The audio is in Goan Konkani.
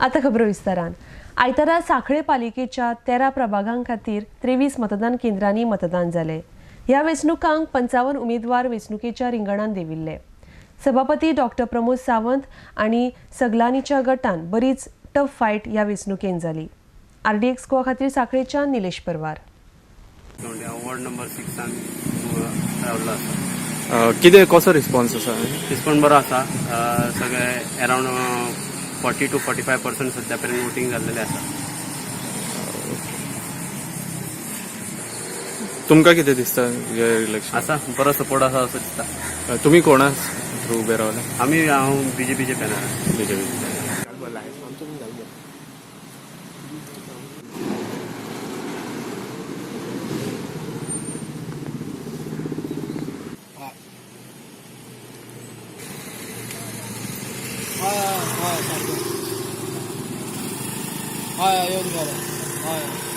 आतां खबरो विस्तारान. आयतारा सांखळे पालिकेच्या 13 प्रभागां खातीर 23 मतदान केंद्रांनी मतदान जालें. ह्या वेंचणुकांक 55 उमेदवार वेंचणुकेच्या रिंगणांत देविल्ले. सभापती डॉक्टर प्रमोद सावंत आनी सगलानीच्या गटान बरीच टफ फायट ह्या वेंचणुकेंत जाली. आरडीएक्स गोवा खातीर सांखळेच्यान निलेश परवार. वॉर्ड नंबर 6 रावल्लो आसा. कितें कसो रिस्पॉन्स आसा? रिस्पॉन्स बरो आसा. सगळे अरावंड 40 टू 45% सध्या पर्यंत वोटींग जाल्लेलें आसा. तुमकां कितें दिसता इलेक्शन? आसा, बरो सपोर्ट आसा असो दिसता. तुमी कोणा थ्रू उबे रावले? आमी, हांव बीजेपीचे पॅनल. बीजेपी. हय हय हय, सारकें. हय हय, येवन गेलो. हय.